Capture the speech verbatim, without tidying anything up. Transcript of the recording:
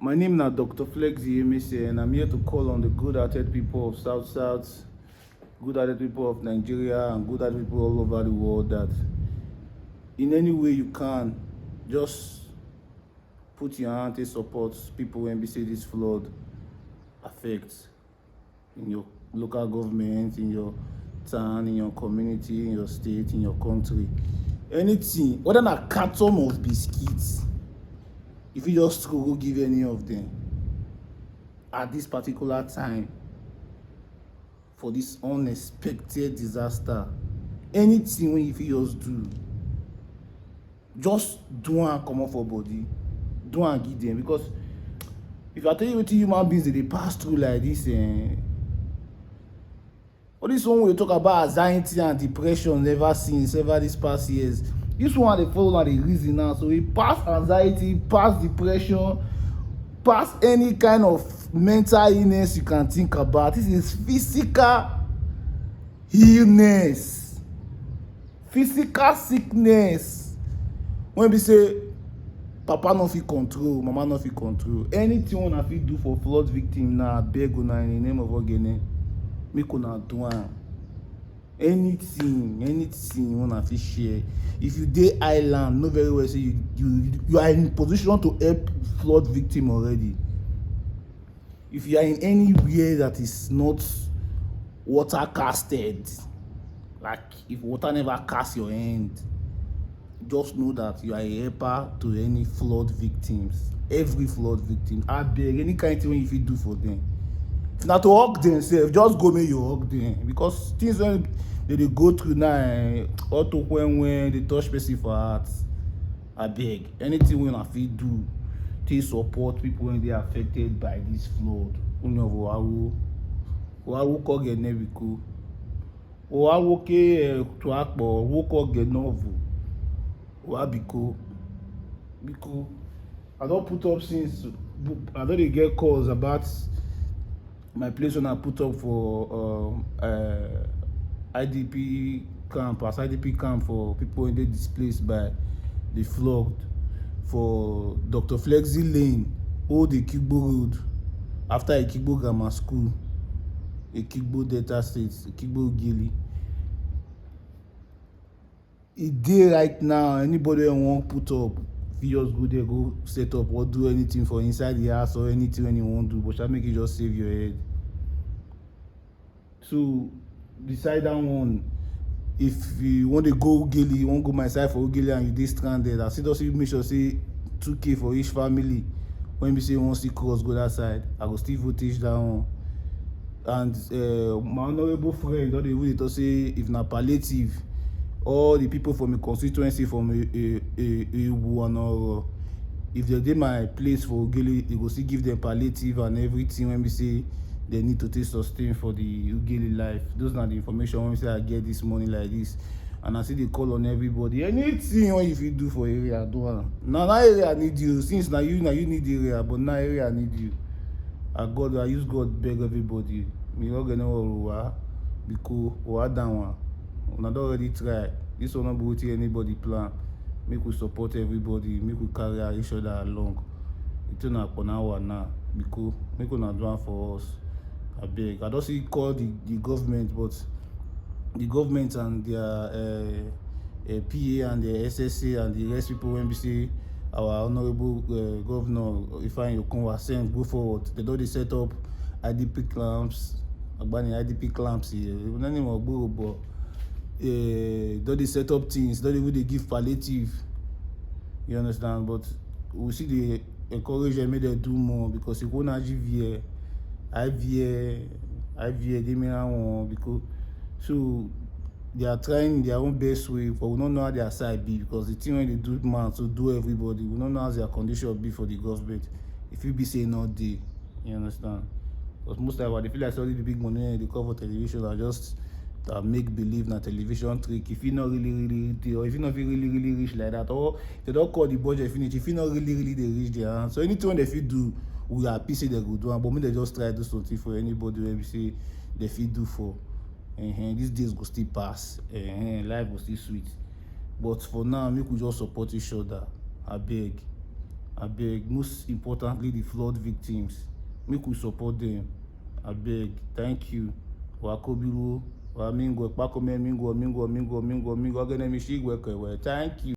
My name na Doctor Flex Yemese, and I'm here to call on the good-hearted people of South South, good-hearted people of Nigeria, and good-hearted people all over the world that in any way you can, just put your hand to support people when we say this flood affects in your local government, in your town, in your community, in your state, in your country. Anything, whether na carton of biscuits, if you just go give any of them at this particular time for this unexpected disaster, anything when you fit just do, just do and come up for body, do and give them, because if I tell you what human beings they pass through like this, eh, all this one we talk about anxiety and depression ever since, ever these past years. This one they follow and the reason now. So it pass anxiety, pass depression, pass any kind of mental illness you can think about. This is physical illness, physical sickness. When we say papa no fit control, mama no fit control, anything una fit do for flood victim now, I beg una in the name of Ogene, make una do am. Anything, anything una fit share. If you dey island, know very well say you you you are in position to help flood victim already. If you are in anywhere that is not water casted, like if water never cast your hand, just know that you are a helper to any flood victims, every flood victim. I beg, any kind thing you fit do for them. If na to hug themselves, just go make you hug them, because things when they dey go through now, eh, auto when when they touch person for heart. I beg, anything we na fit do, take support people when they affected by this flood. Unyovo awo, wa wo ko gene biko, wa wo ke to akpo wo ko gene ovu, wa biko, biko. I don't put up since, I don't dey get calls about my place when I put up for um, uh, I D P camp, as I D P camp for people when they displaced by the flood for Doctor Flexi Lane, Old Ikigbo Road, after Ikigbo Grammar School, Ikigbo Delta State, Ikigbo Gili. E dey right now, anybody wey wan put up fit just go there go set up or do anything for inside the house or anything wey you wan do, but sha make you just save your head. So beside that one, if you wan dey go Ughelli, you wan go my side for Ughelli and you dey stranded, I still just make sure say two K for each family when be say you wan still cross go that side, I go still voltage that one. And uh, my honorable friend don dey even dey talk say if na palliative, all the people for my constituency from Ewu and Oro, if they dey my place for Ughelli, they go still give them palliative and everything when be say they need to take sustain for the Ughelli life. Those na the information when say I get this morning like this. And I still dey call on everybody, anything wey you fit do for area, do am. Na that area need you, since na you na you need the area, but na area need you. I God, I use God beg everybody. Mi oge no wa biko wa down one. Una don already try. This one no be wetin anybody plan. Make we support everybody, make we carry each other along. It's una for now, now, because make una do am for us. I beg. I don see call the the government, but the government and their uh, uh, P A and the S S A and the rest people when be say our honorable uh, governor Ifeanyi Okunwa send go forward. They don dey set up I D P camps, Agbani I D P camps here. Even any more go, but uh, don dey set up things, don dey even dey give palliative. You understand? But we see the encourage them, make them do more, because if we na G V A, I V A, I V A, they may one because so they are trying their own best way, but we don't know how their side be, because the thing when they do man to do everybody, we don't know how their condition be for the government. If you be say no dey, you understand? Because most time I dey feel like say all the big money wey dey come for television are just that make believe na television trick. If you not really really dey, or if you not feel really really rich like that, or they don't call the budget finish, if you not really really dey reach their hand. So anything wey they fit do, we happy say they go do am, but make they just try do something for anybody wey be say they fit do for. Uh-huh. These days go still pass. Uh-huh. Life go still sweet. But for now, make we just support each other. I beg. Abeg, most importantly, the flood victims. Make we support them. Abeg, thank you. Wa kobiro, wa mingo, kpakome, mingo, mingo, mingo, mingo, ogene mi shigwe kewe. Thank you.